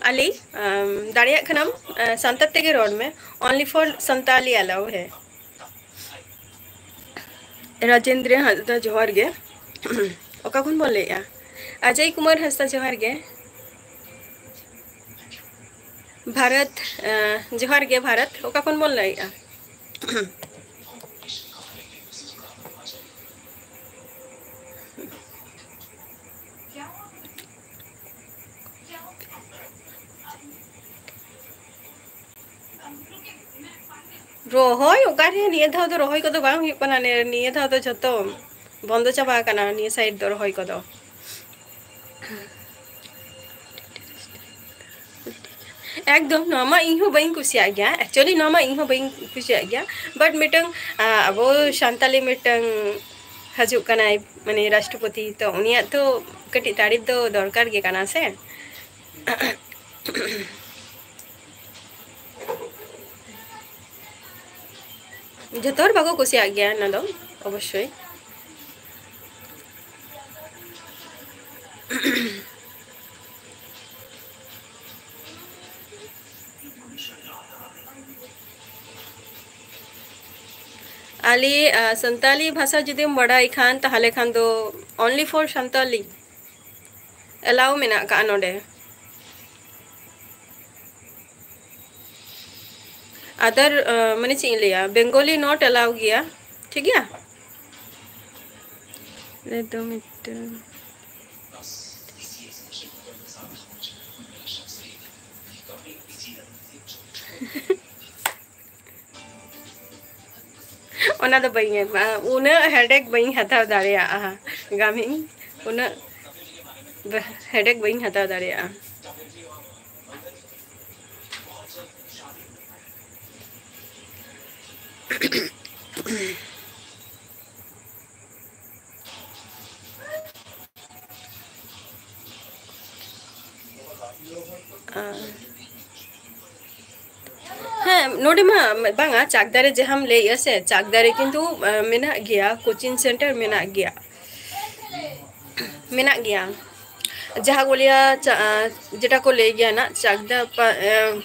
ᱟᱞᱤ, ᱟᱢ, ᱫᱟᱲᱮᱭᱟᱜ ᱠᱷᱟᱱᱟᱢ, ᱟᱸ, ᱥᱟᱱᱛᱟᱲ ᱛᱮᱜᱮ ᱨᱚᱲ ᱢᱮ, only for Santali allow ᱦᱮ᱾ ᱨᱟᱡᱮᱱᱫᱨᱚ ᱦᱟᱸᱥᱫᱟ ᱡᱚᱦᱟᱨ ᱜᱮ᱾ ᱚᱠᱟ ᱠᱷᱚᱱ ᱵᱚᱱ ᱞᱟᱹᱭᱮᱜᱼᱟ? ᱟᱡᱚᱭ ᱠᱩᱢᱟᱨ ᱦᱟᱸᱥᱫᱟ ᱡᱚᱦᱟᱨ ᱜᱮ᱾ ᱵᱷᱟᱨᱚᱛ, ᱟᱸ, ᱡᱚᱦᱟᱨ ᱜᱮ ᱵᱷᱟᱨᱚᱛ, ᱚᱠᱟ ᱠᱷᱚᱱ ᱵᱚᱱ ᱞᱟᱹᱭᱮᱜᱼᱟ? ᱨᱚᱦᱚᱭ ᱚᱠᱟᱨᱮ? ᱱᱤᱭᱟᱹ ᱫᱷᱟᱣ ᱫᱚ ᱨᱚᱦᱚᱭ ᱠᱚᱫᱚ ᱵᱟᱝ ᱦᱩᱭᱩᱜ ᱠᱟᱱᱟ᱾ ᱱᱤᱭᱟᱹ, ᱱᱤᱭᱟᱹ ᱫᱷᱟᱣ ᱫᱚ ᱡᱷᱚᱛᱚ ᱵᱚᱱᱫᱚ ᱪᱟᱵᱟ ᱟᱠᱟᱱᱟ ᱱᱤᱭᱟᱹ side ᱫᱚ ᱨᱚᱦᱚᱭ ᱠᱚᱫᱚ᱾ ᱮᱠᱫᱚᱢ, ᱱᱚᱣᱟ ᱢᱟ ᱤᱧ ᱦᱚᱸ ᱵᱟᱹᱧ ᱠᱩᱥᱤᱭᱟᱜ ᱜᱮᱭᱟ, actually ᱱᱚᱣᱟ ᱢᱟ ᱤᱧ ᱦᱚᱸ ᱵᱟᱹᱧ ᱠᱩᱥᱤᱭᱟᱜ ᱜᱮᱭᱟ, but ᱢᱤᱫᱴᱟᱝ, ᱟ, ᱟᱵᱚ ᱥᱟᱱᱛᱟᱞᱤ ᱢᱤᱫᱴᱟᱝ ᱦᱤᱡᱩᱜ ᱠᱟᱱᱟᱭ, ᱢᱟᱱᱮ ᱨᱟᱥᱴᱨᱚᱯᱚᱛᱤ, ᱛᱚ ᱩᱱᱤᱭᱟᱜ ᱛᱚ ᱠᱟᱹᱴᱤᱡ ᱛᱟᱹᱨᱤᱯ ᱫᱚ ᱫᱚᱨᱠᱟᱨ ᱜᱮ ᱠᱟᱱᱟ ᱥᱮ᱾ ᱡᱚᱛᱚ ᱦᱚᱲ ᱵᱟᱠᱚ ᱠᱩᱥᱤᱭᱟᱜ ᱜᱮᱭᱟ ᱚᱱᱟ ᱫᱚ, ᱚᱵᱚᱥᱥᱳᱭ᱾ ᱟᱞᱮ, ᱟ, ᱥᱟᱱᱛᱟᱞᱤ ᱵᱷᱟᱥᱟ ᱡᱩᱫᱤᱢ ᱵᱟᱰᱟᱭ ᱠᱷᱟᱱ, ᱛᱟᱦᱚᱞᱮ ᱠᱷᱟᱱ ᱫᱚ only for ᱥᱟᱱᱛᱟᱞᱤ allow ᱢᱮᱱᱟᱜ ᱟᱠᱟᱫᱼᱟ ᱱᱚᱰᱮ᱾ Other, ᱟ, ᱢᱟᱱᱮ ᱪᱮᱫ ᱤᱧ ᱞᱟᱹᱭᱟ, Bengali not allow ᱜᱮᱭᱟ, ᱴᱷᱤᱠ ᱜᱮᱭᱟ? ᱨᱮᱫᱚ ᱢᱤᱫᱴᱟᱝ ᱚᱱᱟ ᱫᱚ ᱵᱟᱹᱧ ᱮᱢᱟ, ᱩᱱᱟᱹᱜ headache ᱵᱟᱹᱧ ᱦᱟᱛᱟᱣ ᱫᱟᱲᱮᱭᱟᱜᱼᱟ ᱜᱟᱢᱤᱱ, ᱩᱱᱟᱹᱜ ᱵᱟ-, headache ᱵᱟᱹᱧ ᱦᱟᱛᱟᱣ ᱫᱟᱲᱮᱭᱟᱜᱼᱟ᱾ ᱟᱨ ᱦᱮᱸ, ᱱᱚᱰᱮ ᱢᱟ ᱵᱟᱝᱟ, ᱪᱟᱠᱫᱟ ᱨᱮ ᱡᱟᱦᱟᱸᱢ ᱞᱟᱹᱭᱮᱜᱼᱟ ᱥᱮ, ᱪᱟᱠᱫᱟ ᱨᱮ ᱠᱤᱱᱛᱩ, ᱟᱸ, ᱢᱮᱱᱟᱜ ᱜᱮᱭᱟ, coaching center ᱢᱮᱱᱟᱜ ᱜᱮᱭᱟ, ᱢᱮᱱᱟᱜ ᱜᱮᱭᱟ᱾ ᱡᱟᱦᱟᱸ ᱠᱚ ᱞᱟᱹᱭᱟ, ᱪᱟ-, ᱟᱸ, ᱡᱮᱴᱟ ᱠᱚ ᱞᱟᱹᱭ ᱜᱮᱭᱟ ᱱᱟᱜ, ᱪᱟᱠᱫᱟ ᱯᱟ-, ᱮᱸ,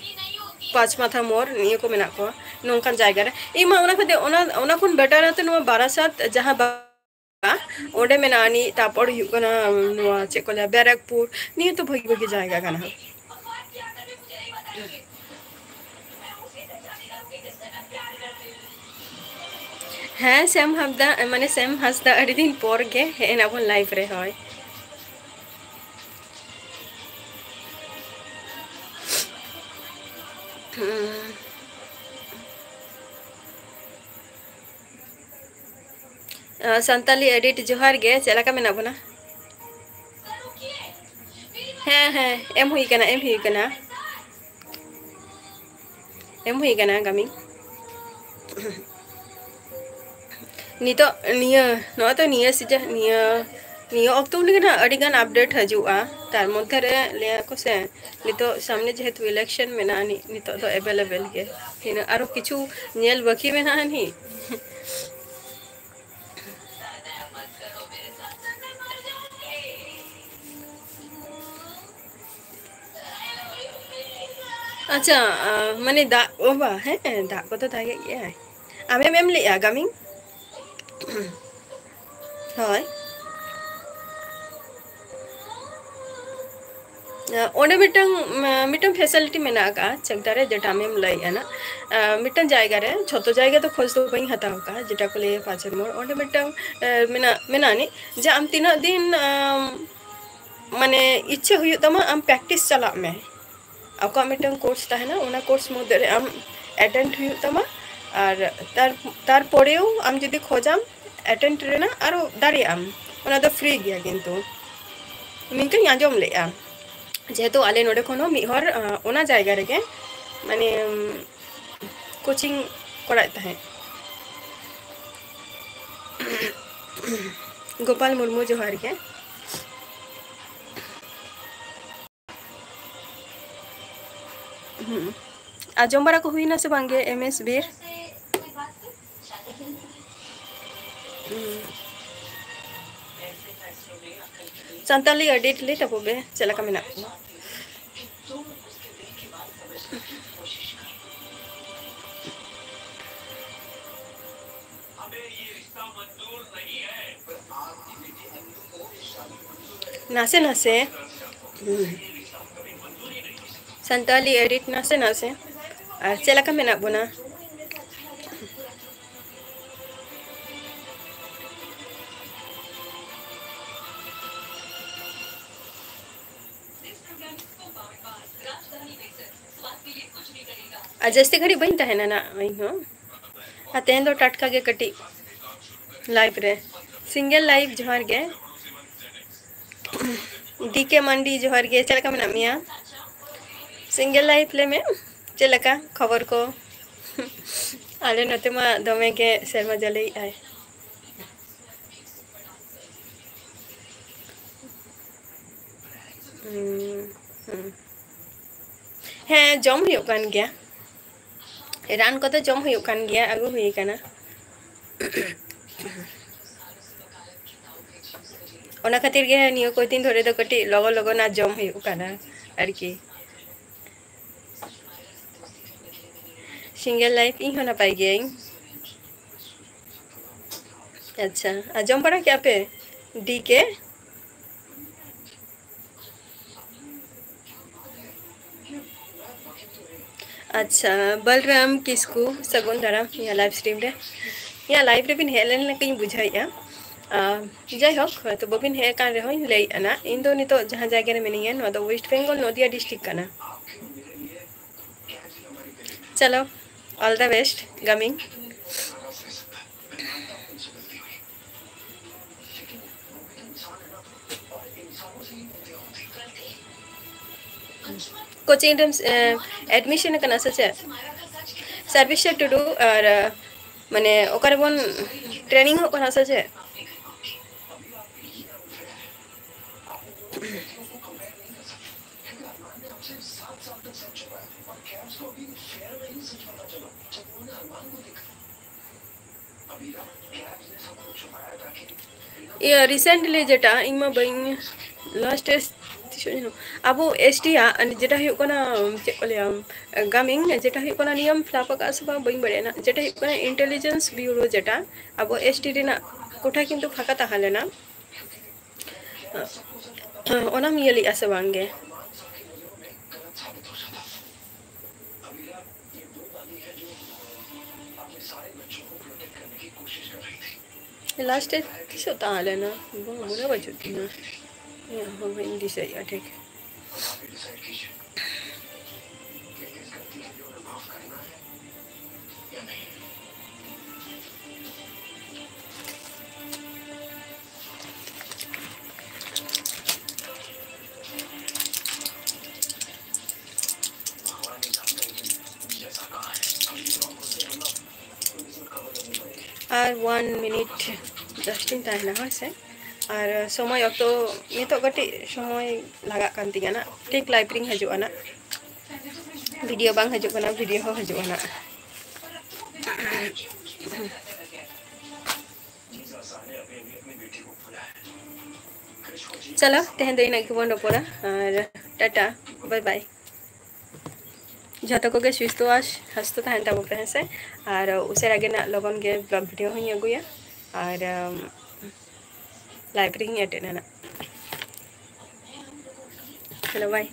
ᱯᱟᱸᱪ ᱢᱟᱛᱷᱟ ᱢᱳᱲ, ᱱᱤᱭᱟᱹ ᱠᱚ ᱢᱮᱱᱟᱜ ᱠᱚᱣᱟ, ᱱᱚᱝᱠᱟᱱ ᱡᱟᱭᱜᱟ ᱨᱮ᱾ ᱤᱧ ᱢᱟ ᱚᱱᱟ ᱠᱷᱚᱱ, ᱚᱱᱟ, ᱚᱱᱟ ᱠᱷᱚᱱ better ᱟᱛᱮ ᱱᱚᱣᱟ ᱵᱟᱨᱟᱥᱟᱛ ᱡᱟᱦᱟᱸ ᱵᱟ-, ᱚᱸᱰᱮ ᱢᱮᱱᱟᱜᱼᱟ ᱟᱹᱱᱤᱡ, ᱛᱟᱨᱯᱚᱨ ᱦᱩᱭᱩᱜ ᱠᱟᱱᱟ ᱱᱚᱣᱟ ᱪᱮᱫ ᱠᱚ ᱞᱟᱹᱭᱟ, ᱵᱮᱨᱟᱠᱯᱩᱨ, ᱱᱤᱭᱟᱹ ᱛᱚ ᱵᱷᱟᱹᱜᱤ ᱵᱷᱟᱹᱜᱤ ᱡᱟᱭᱜᱟ ᱠᱟᱱᱟ᱾ ᱦᱮᱸ, ᱥᱮᱢ ᱦᱟᱸᱥᱫᱟ, ᱢᱟᱱᱮ ᱥᱮᱢ ᱦᱟᱸᱥᱫᱟ, ᱟᱹᱰᱤ ᱫᱤᱱ ᱯᱚᱨ ᱜᱮ ᱦᱮᱡ ᱮᱱᱟ ᱵᱚᱱ live ᱨᱮ, ᱦᱳᱭ᱾ ᱦᱩᱸ᱾ ᱟᱸ, ᱥᱟᱱᱛᱟᱞᱤ edit ᱡᱚᱦᱟᱨ ᱜᱮ, ᱪᱮᱫ ᱞᱮᱠᱟ ᱢᱮᱱᱟᱜ ᱵᱚᱱᱟ? ᱦᱮᱸ, ᱦᱮᱸ, ᱮᱢ ᱦᱩᱭ ᱠᱟᱱᱟ, ᱮᱢ ᱦᱩᱭ ᱠᱟᱱᱟ, ᱮᱢ ᱦᱩᱭ ᱠᱟᱱᱟ ᱠᱟᱹᱢᱤ᱾ ᱱᱤᱛᱚᱜ ᱱᱤᱭᱟᱹ, ᱱᱚᱜᱼᱚᱭ ᱛᱚ ᱱᱤᱭᱟᱹ season, ᱱᱤᱭᱟᱹ, ᱱᱤᱭᱟᱹ ᱚᱠᱛᱚ ᱩᱱᱤ ᱜᱮ ᱱᱟᱦᱟᱜ ᱟᱹᱰᱤ ᱜᱟᱱ update ᱦᱤᱡᱩᱜᱼᱟ᱾ ᱛᱟᱨ ᱢᱚᱫᱽᱫᱷᱮ ᱨᱮ ᱞᱟᱹᱭᱟ ᱠᱚ ᱥᱮ, ᱱᱤᱛᱚᱜ ᱥᱟᱢᱱᱮ ᱡᱮᱦᱮᱛᱩ election ᱢᱮᱱᱟᱜᱼᱟ, ᱱᱤ-, ᱱᱤᱛᱚᱜ ᱫᱚ available ᱜᱮ᱾ ᱛᱤᱱᱟᱹᱜ ᱟᱨᱚ ᱠᱤᱪᱷᱩ ᱧᱮᱞ ᱵᱟᱹᱠᱤ ᱢᱮᱱᱟᱜᱼᱟ ᱱᱤ᱾ ᱟᱪᱪᱷᱟ, ᱟᱸ, ᱢᱟᱱᱮ ᱫᱟᱜ, ᱳ ᱵᱟ, ᱦᱮᱸ, ᱫᱟᱜ ᱠᱚᱫᱚ ᱫᱟᱜᱮᱫ ᱜᱮᱭᱟᱭ᱾ ᱟᱢᱮᱢ ᱮᱢ ᱞᱮᱜᱼᱟ ᱠᱟᱹᱢᱤ? ᱦᱳᱭ᱾ ᱟᱸ, ᱚᱸᱰᱮ ᱢᱤᱫᱴᱟᱝ, ᱟᱸ, ᱢᱤᱫᱴᱟᱝ facility ᱢᱮᱱᱟᱜ ᱟᱠᱟᱫᱼᱟ ᱪᱟᱠᱫᱟ ᱨᱮ, ᱡᱮᱴᱟ ᱟᱢᱮᱢ ᱞᱟᱹᱭᱮᱫᱼᱟ ᱱᱟᱜ᱾ ᱟᱸ, ᱢᱤᱫᱴᱟᱝ ᱡᱟᱭᱜᱟ ᱨᱮ, ᱡᱷᱚᱛᱚ ᱡᱟᱭᱜᱟ ᱫᱚ ᱠᱷᱚᱡᱽ ᱫᱚ ᱵᱟᱹᱧ ᱦᱟᱛᱟᱣ ᱟᱠᱟᱫᱼᱟ, ᱡᱮᱴᱟ ᱠᱚ ᱞᱟᱹᱭᱟ ᱯᱟᱪᱮᱨ ᱢᱳᱲ, ᱚᱸᱰᱮ ᱢᱤᱫᱴᱟᱝ, ᱟᱸ, ᱢᱮᱱᱟᱜ, ᱢᱮᱱᱟᱜ ᱟᱹᱱᱤᱡ ᱡᱮ ᱟᱢ ᱛᱤᱱᱟᱹᱜ ᱫᱤᱱ, ᱟᱢ, ᱢᱟᱱᱮ, ᱤᱪᱪᱷᱟᱹ ᱦᱩᱭᱩᱜ ᱛᱟᱢᱟ, ᱟᱢ practice ᱪᱟᱞᱟᱜ ᱢᱮ᱾ ᱟᱠᱚᱣᱟᱜ ᱢᱤᱫᱴᱟᱝ course ᱛᱟᱦᱮᱱᱟ, ᱚᱱᱟ course ᱢᱚᱫᱽᱫᱷᱮ ᱨᱮ ᱟᱢ attend ᱦᱩᱭᱩᱜ ᱛᱟᱢᱟ᱾ ᱟᱨ ᱛᱟᱨ, ᱛᱟᱨᱯᱚᱨᱮᱣ ᱟᱢ ᱡᱩᱫᱤ ᱠᱷᱚᱡᱟᱢ attend ᱨᱮᱱᱟᱜ, ᱟᱨᱚ ᱫᱟᱲᱮᱭᱟᱜ ᱟᱢ, ᱚᱱᱟ ᱫᱚ free ᱜᱮᱭᱟ᱾ ᱠᱤᱱᱛᱩ ᱱᱤᱝᱠᱟᱹᱧ ᱟᱸᱡᱚᱢ ᱞᱮᱜᱼᱟ, ᱡᱮᱦᱮᱛᱩ ᱟᱞᱮ ᱱᱚᱰᱮ ᱠᱷᱚᱱ ᱦᱚᱸ ᱢᱤᱫ ᱦᱚᱲ, ᱟᱸ, ᱚᱱᱟ ᱡᱟᱭᱜᱟ ᱨᱮᱜᱮ, ᱢᱟᱱᱮ, coaching ᱠᱚᱨᱟᱣᱮᱫ ᱛᱟᱦᱮᱸᱫ᱾ ᱜᱳᱯᱟᱞ ᱢᱩᱨᱢᱩ, ᱡᱚᱦᱟᱨ ᱜᱮ᱾ ᱦᱩᱸ᱾ ᱟᱨ ᱡᱚᱢ ᱵᱟᱲᱟ ᱠᱚ ᱦᱩᱭᱱᱟ ᱥᱮ ᱵᱟᱝ ᱜᱮ, ᱮᱢ ᱮᱥ ᱵᱤᱨ? ᱦᱩᱸ᱾ ᱥᱟᱱᱛᱟᱞᱤ ᱮᱰᱤᱴ ᱞᱟᱹᱭ ᱛᱟᱵᱚ ᱯᱮ, ᱪᱮᱫ ᱞᱮᱠᱟ ᱢᱮᱱᱟᱜ ᱠᱚᱣᱟ? ᱱᱟᱥᱮ ᱱᱟᱥᱮ᱾ ᱦᱩᱸ᱾ ᱥᱟᱱᱛᱟᱞᱤ ᱮᱰᱤᱴ ᱱᱟᱥᱮ ᱱᱟᱥᱮ᱾ ᱟᱨ ᱪᱮᱫ ᱞᱮᱠᱟ ᱢᱮᱱᱟᱜ ᱵᱚᱱᱟ? ᱟᱨ ᱡᱟᱹᱥᱛᱤ ᱜᱷᱟᱹᱲᱤᱡ ᱵᱟᱹᱧ ᱛᱟᱦᱮᱱᱟ ᱱᱟᱜ ᱤᱧᱦᱚᱸ᱾ ᱟᱨ ᱛᱮᱦᱮᱧ ᱫᱚ ᱴᱟᱴᱠᱟ ᱜᱮ ᱠᱟᱹᱴᱤᱡ ᱞᱟᱭᱤᱵᱷ ᱨᱮ, ᱥᱤᱝᱜᱮᱞ ᱞᱟᱭᱤᱵᱷ᱾ ᱡᱚᱦᱟᱨ ᱜᱮ᱾ ᱰᱤ ᱠᱮ ᱢᱟᱱᱰᱤ, ᱡᱚᱦᱟᱨ ᱜᱮ, ᱪᱮᱫ ᱞᱮᱠᱟ ᱢᱮᱱᱟᱜ ᱢᱮᱭᱟ? ᱥᱤᱝᱜᱮᱞ ᱞᱟᱭᱤᱯᱷ ᱞᱟᱹᱭ ᱢᱮ, ᱪᱮᱫ ᱞᱮᱠᱟ ᱠᱷᱚᱵᱚᱨ ᱠᱚ? ᱟᱞᱮ ᱱᱚᱛᱮ ᱢᱟ ᱫᱚᱢᱮ ᱜᱮ ᱥᱮᱨᱢᱟ ᱡᱟᱹᱲᱤᱭᱮᱫ ᱟᱭ᱾ ᱦᱩᱸ, ᱦᱩᱸ᱾ ᱦᱮᱸ, ᱡᱚᱢ ᱦᱩᱭᱩᱜ ᱠᱟᱱ ᱜᱮᱭᱟ᱾ ᱨᱟᱱ ᱠᱚᱫᱚ ᱡᱚᱢ ᱦᱩᱭᱩᱜ ᱠᱟᱱ ᱜᱮᱭᱟ, ᱟᱹᱜᱩ ᱦᱩᱭ ᱠᱟᱱᱟ᱾ ᱚᱱᱟ ᱠᱷᱟᱹᱛᱤᱨ ᱜᱮ ᱱᱤᱭᱟᱹ ᱠᱚ ᱫᱤᱱ ᱫᱷᱚᱨᱮ ᱫᱚ ᱠᱟᱹᱴᱤᱡ ᱞᱚᱜᱚᱱ ᱞᱚᱜᱚᱱᱟᱜ ᱡᱚᱢ ᱦᱩᱭᱩᱜ ᱠᱟᱱᱟ ᱟᱨᱠᱤ᱾ ᱥᱤᱝᱜᱮᱞ ᱞᱟᱭᱤᱯᱷ, ᱤᱧ ᱦᱚᱸ ᱱᱟᱯᱟᱭ ᱜᱤᱭᱟᱹᱧ᱾ ᱟᱪᱪᱷᱟ, ᱟᱸᱡᱚᱢ ᱵᱟᱲᱟ ᱠᱮᱜᱼᱟ ᱯᱮ ᱰᱤ ᱠᱮ? ᱟᱪᱪᱷᱟ, ᱵᱚᱞᱨᱟᱢ ᱠᱤᱥᱠᱩ, ᱥᱟᱹᱜᱩᱱ ᱫᱟᱨᱟᱢ ᱤᱧᱟᱹᱜ ᱞᱟᱭᱤᱵᱷ ᱥᱴᱨᱤᱢ ᱨᱮ᱾ ᱤᱧᱟᱹᱜ ᱞᱟᱭᱤᱵᱷ ᱨᱮᱵᱤᱱ ᱦᱮᱡ ᱞᱮᱱ ᱞᱮᱠᱟᱧ ᱵᱩᱡᱷᱟᱹᱣᱮᱫᱼᱟ᱾ ᱟᱨ ᱡᱟᱭᱦᱳᱠ, ᱦᱚᱭᱛᱳ ᱵᱟᱹᱵᱤᱱ ᱦᱮᱡ ᱟᱠᱟᱱ ᱨᱮᱦᱚᱸᱧ ᱞᱟᱹᱭᱮᱫᱼᱟ ᱱᱟᱜ, ᱤᱧ ᱫᱚ ᱱᱤᱛᱚᱜ ᱡᱟᱦᱟᱸ ᱡᱟᱭᱜᱟ ᱨᱮ ᱢᱤᱱᱟᱹᱧᱟ, ᱱᱚᱣᱟ ᱫᱚ ᱳᱭᱮᱥᱴ ᱵᱮᱝᱜᱚᱞ, ᱱᱚᱫᱤᱭᱟ ᱰᱤᱥᱴᱨᱤᱠᱴ ᱠᱟᱱᱟ᱾ ᱪᱚᱞᱚ, all the best, ᱜᱟᱢᱤ᱾ ᱠᱳᱪᱤᱝ ᱨᱮᱢ, ᱮ, ᱮᱰᱢᱤᱥᱚᱱ ᱟᱠᱟᱱᱟ ᱥᱮ ᱪᱮᱫ? ᱥᱟᱨᱵᱤᱥᱟ ᱴᱩᱰᱩ, ᱟᱨ, ᱮ, ᱢᱟᱱᱮ, ᱚᱠᱟ ᱨᱮᱵᱚᱱ ᱴᱨᱮᱱᱤᱝ ᱚᱜ ᱠᱟᱱᱟ ᱥᱮ ᱪᱮᱫ? ᱤᱭᱟᱹ, recently ᱡᱮᱴᱟ, ᱤᱧ ᱢᱟ ᱵᱟᱹᱧ, last ᱨᱮ ᱛᱤᱥᱚᱜ ᱡᱮᱱᱚ, ᱟᱵᱚ S T ᱟᱜ ᱡᱮᱴᱟ ᱦᱩᱭᱩᱜ ᱠᱟᱱᱟ, ᱪᱮᱫ ᱠᱚ ᱞᱟᱹᱭᱟ, ᱜᱟᱢᱤᱝ, ᱡᱮᱴᱟ ᱦᱩᱭᱩᱜ ᱠᱟᱱᱟ, ᱱᱤᱭᱚᱢ fill up ᱟᱠᱟᱫ ᱥᱮ ᱵᱟᱝ ᱵᱟᱹᱧ ᱵᱟᱲᱟᱭᱟ ᱱᱟᱜ, ᱡᱮᱴᱟ ᱦᱩᱭᱩᱜ ᱠᱟᱱᱟ intelligence bureau, ᱡᱮᱴᱟ ᱟᱵᱚ S T ᱨᱮᱱᱟᱜ ᱠᱳᱴᱟ ᱠᱤᱱᱛᱩ ᱯᱷᱟᱸᱠᱟ ᱛᱟᱦᱮᱸ ᱞᱮᱱᱟ, ᱚᱱᱟᱢ ᱤᱭᱟᱹ ᱞᱮᱜᱼᱟ ᱥᱮ ᱵᱟᱝ ᱜᱮ? Last ᱨᱮ ᱛᱤᱥᱚᱜ ᱛᱟᱦᱮᱸ ᱞᱮᱱᱟ? ᱵᱟᱝ, ᱢᱚᱱᱮ ᱵᱟᱹᱪᱩᱜ ᱛᱤᱧᱟᱹ᱾ ᱤᱧᱟᱹᱜ ᱦᱚᱸ ᱵᱟᱹᱧ ᱫᱤᱥᱟᱹᱭᱮᱫᱼᱟ ᱴᱷᱤᱠ᱾ ᱟᱨ one minute just ᱤᱧ ᱛᱟᱦᱮᱱᱟ, ᱦᱳᱭ ᱥᱮ᱾ ᱟᱨ ᱥᱚᱢᱚᱭ ᱚᱠᱛᱚ, ᱱᱤᱛᱚᱜ ᱠᱟᱹᱴᱤᱡ ᱥᱚᱢᱚᱭ ᱞᱟᱜᱟᱜ ᱠᱟᱱ ᱛᱤᱧᱟ ᱱᱟᱜ, ᱴᱷᱤᱠ live ᱨᱤᱧ ᱦᱤᱡᱩᱜᱼᱟ ᱱᱟᱜ᱾ ᱵᱷᱤᱰᱤᱭᱳ ᱵᱟᱝ ᱦᱤᱡᱩᱜ ᱠᱟᱱᱟ, ᱵᱷᱤᱰᱤᱭᱳ ᱦᱚᱸ ᱦᱤᱡᱩᱜᱼᱟ ᱱᱟᱜ᱾ ᱪᱚᱞᱚ, ᱛᱮᱦᱮᱧ ᱫᱚ ᱤᱱᱟᱹᱜ ᱜᱮᱵᱚᱱ ᱨᱚᱯᱚᱲᱟ, ᱟᱨ ᱴᱟᱴᱟ, bye bye᱾ ᱡᱷᱚᱛᱚ ᱠᱚᱜᱮ ᱥᱩᱥᱛᱷᱚ ᱟᱨ ᱦᱟᱥᱛᱚ ᱛᱟᱦᱮᱱ ᱛᱟᱵᱚᱱ ᱯᱮ, ᱦᱮᱸ ᱥᱮ? ᱟᱨ ᱩᱥᱟᱹᱨᱟ ᱜᱮ ᱱᱟᱜ ᱞᱚᱜᱚᱱ ᱜᱮ vlog ᱵᱷᱤᱰᱤᱭᱳ ᱦᱚᱸᱧ ᱟᱹᱜᱩᱭᱟ, ᱟᱨ, ᱟᱢ, live ᱨᱮᱧ ᱮᱴᱮᱱᱟ ᱱᱟᱜ᱾ ᱪᱚᱞᱚ, bye᱾